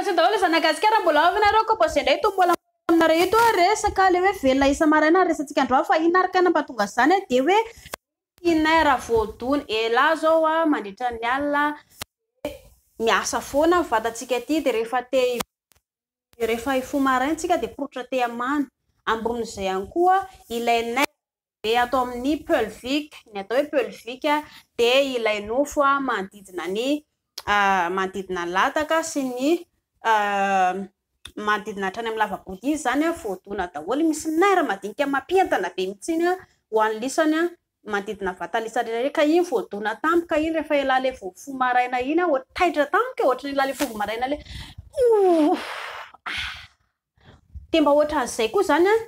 Tonga soa daholo zanak'i Gasikara mbola ao ve nareo composé indray ito mbola aminareo ito resaka le hoe velona isa-maraina resatsika androany fa inona ary kay nampatonga izany dia hoe Tinaire voadona elah zao a mandritra ny alina dia miasa foana ny vatantsika aty dia rehefa te rehefa hifoha maraina tsika dia poritra te hamano. Ambonin'izay ihany koa ilay nerf be ato amin'ny pelvique, ny atao hoe pelvique dia ilay nofo manodidina ny manodidina ny lataka sy ny manodidina hatrany amin'ny lava-body iny izany voadona daholo, misy nerf madinika mampientana be mihitsy iny ho an'ny lisany manodidina ny vatana lisany rehetra ka iny voadona tampoka iny rehefa elah le vao mifoha maraina iny aho taitra tampoka e, ohatran'ny elah le mifoha maraina le ouh ah dia mba ohatran'izay koa izany an,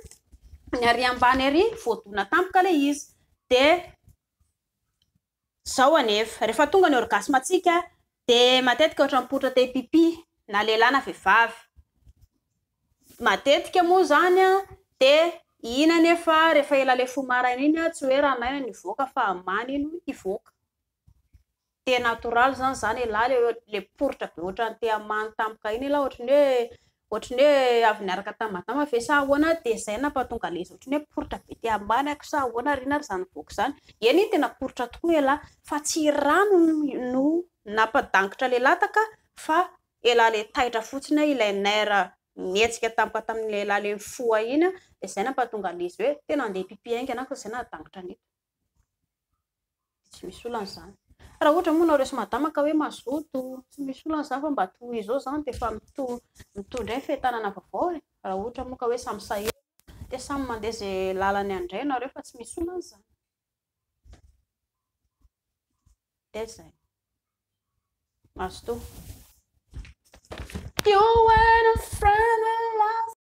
ny ary ambany ary voadona tampoka ilay izy dia Zao anefa, rehefa tonga ny orgasme antsika dia matetika ohatran'ny mipoitra te pipi na lehilahy na vehivavy. Matetika moa izany dia iny anefa rehefa ela le fo maraina iny tsy hoe ran'aina no hivoaka fa amany no hivoaka. Dia natoraly izany izany elah le le miporitra be ohatran'ny te hamany tampoka iny elah ohatran'ny hoe Ohatry ny hoe avy niaraka tamin'i madama ve sa ahoana dia izay no nampahatonga an'ilay izy ohatry ny hoe poritra be te ambany ako sa ahoana ary inona ary izany nivoaka izany. Eny tena poritra tokoa elah fa tsy rano no nampadangitra ilay lataka fa elah ilay taitra fotsiny hoe ilay nerf nihetsika tampoka tamin'ilay elah ilay nifoha iny dia izay nampahatonga an'ilay izy hoe tena andeha hipipi haingana aho fa izay nahadangitra an'ito. Tsy misy olana izany. Raha ohatra moa nareo sy madama ka hoe mazoto, tsy misy olana izany fa mba tohizo eo izany dia efa mitohy indray ny fientanana vaovao e. Raha ohatra moa ka hoe samy sahirana dia samy mandeha izay lalany any indray nareo fa tsy misy olana izany. Dia izay. Mazotoa. Teo